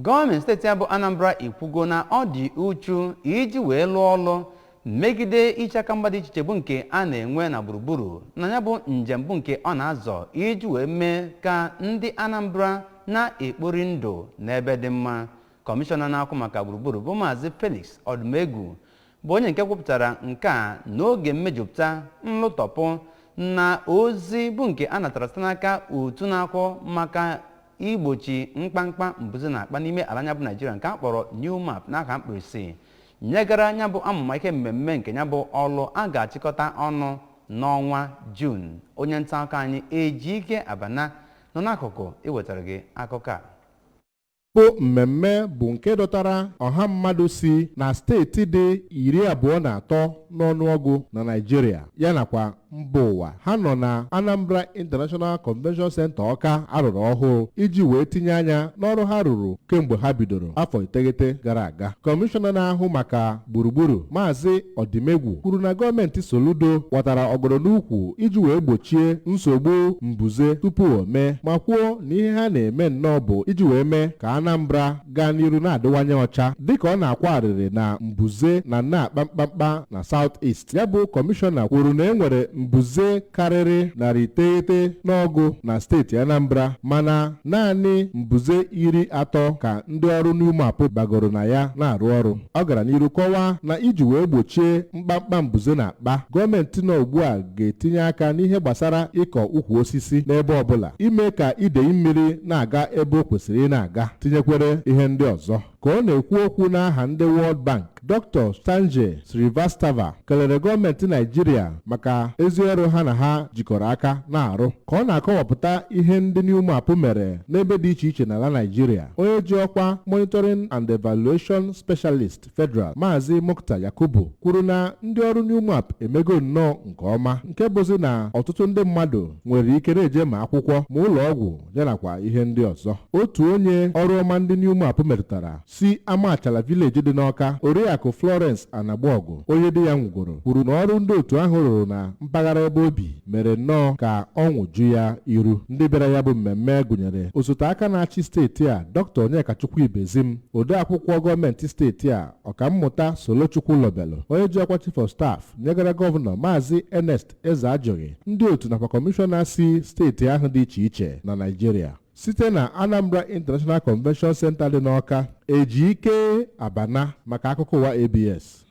Gọọmenti steeti ya bụ Anambra ekwugo na ọ dị uchu iji wee lụọ ọlụ megide iche aka mgba dị iche iche bụ nke a na-enwe na gburugburu na ya bụ njem bụ nke ọ na-azọ iji wee mee ka ndị Anambra na-ekpori ndụ n'ebe dị mma. Kọmishọna na-akwụ maka gburugburu bụ Maazị Felix Ọdụmegwu bụ onye nke kwupụtara nke a n'oge mmejupụta nlụtọpụ na ozi bụ nke a natara site n'aka otu na-akwụ maka igbochi mkpamkpa mbuze na-akpa n'ime ala anya bụ Naijiria nke a kpọrọ NEWMAP n'aha mkpirisi, nyegara ya bụ amụma ihe mmemme nke ya bụ ọlụ a ga-achịkọta ọnụ n'ọnwa Juun. Onye nta akụkọ anyị Ejike Abana nọ n'akụkụ iwetara gị akụkọ a. Bụ mmemme bụ nke dọtara ọha mmadụ si na steeti dị 23 n'ọnụọgụ na Naịjirịa ya nakwa mba ụwa. Ha nọ na Anambra International Convention Center Ọka arụrụ ọhụrụ iji wee tinye anya n'ọrụ ha rụrụ kemgbe ha bidoro afọ 9 gara aga. Kọmishọna na-ahụ maka gburugburu, Maazị Ọdịmegwu, kwuru na gọọmenti Soludo watara ọgọdọ n'ukwu iji wee gbochie nsogbu mbuze tupu o mee, ma kwuo na ihe ha na-eme nnọọ bụ iji wee mee ka Anambra gaa n'iru na-adịwanye ọcha, dịka ọ na-akwa arịrị na mbuze na na-akpa mkpamkpa na South East. Ya bụ kọmishọna kwuru na e nwere mbuze karịrị 900 na steeti Anambra, mana naanị mbuze 30 ka ndị ọrụ NEWMAP bagoro na ya na-arụ ọrụ. Ọ gara n'iru kọwaa na iji wee gbochie mkpamkpa mbuze na-akpa, gọọmenti nọ ugbu a ga-etinye aka n'ihe gbasara ịkọ ukwu osisi n'ebe ọbụla, ime ka idei mmiri na-aga ebe o kwesịrị ị na-aga, tinyekwere ihe ndị ọzọ. Ka ọ na-ekwu okwu n'aha ndị World Bank, Dr. Sanjay Srivastava kelere gọọmenti Naijiria maka ezi ọrụ ha na ha jikọrọ aka na-arụ. Ka ọ na-akọwapụta ihe ndị NEWMAP mere n'ebe dị iche iche n'ala Naijiria, onye ji ọkwa Monitoring and Evaluation Specialist Federal, Maazị Mukta Yakubu, kwuru na ndị ọrụ NEWMAP emego nnọọ nke ọma, nke bụzi na ọtụtụ ndị mmadụ nwere ike na-eje ma akwụkwọ ma ụlọ ọgwụ ya nakwa ihe ndị ọzọ. Otu onye ọrụ ọma ndị NEWMAP metụtara si Amachala Village dị n'Ọka, Oriakụ Florence Anagbogu, onye di ya nwụgoro, kwuru na ọrụ ndị otu ahụ rụrụ na mpaghara ebe obi mere nnọọ ka ọṅụ ju ya iru. Ndị bịara ya bụ mmemme gụnyere osote aka na-achị steeti a, Dr. Onyekachukwu Ibezim, odeakwụkwọ gọọmenti steeti a, Ọkammụta Solochukwu Lobelu, onye ji ọkwa Chief of Staff nyegara gọvanọ, Maazị Ernest Ezeajughi, ndị otu nakwa kọmishọna si steeti ahụ dị iche iche na Naịjirịa. Site na Anambra International Convention Center dị n'Ọka, Ejike Abana maka akụkọ ụwa ABS.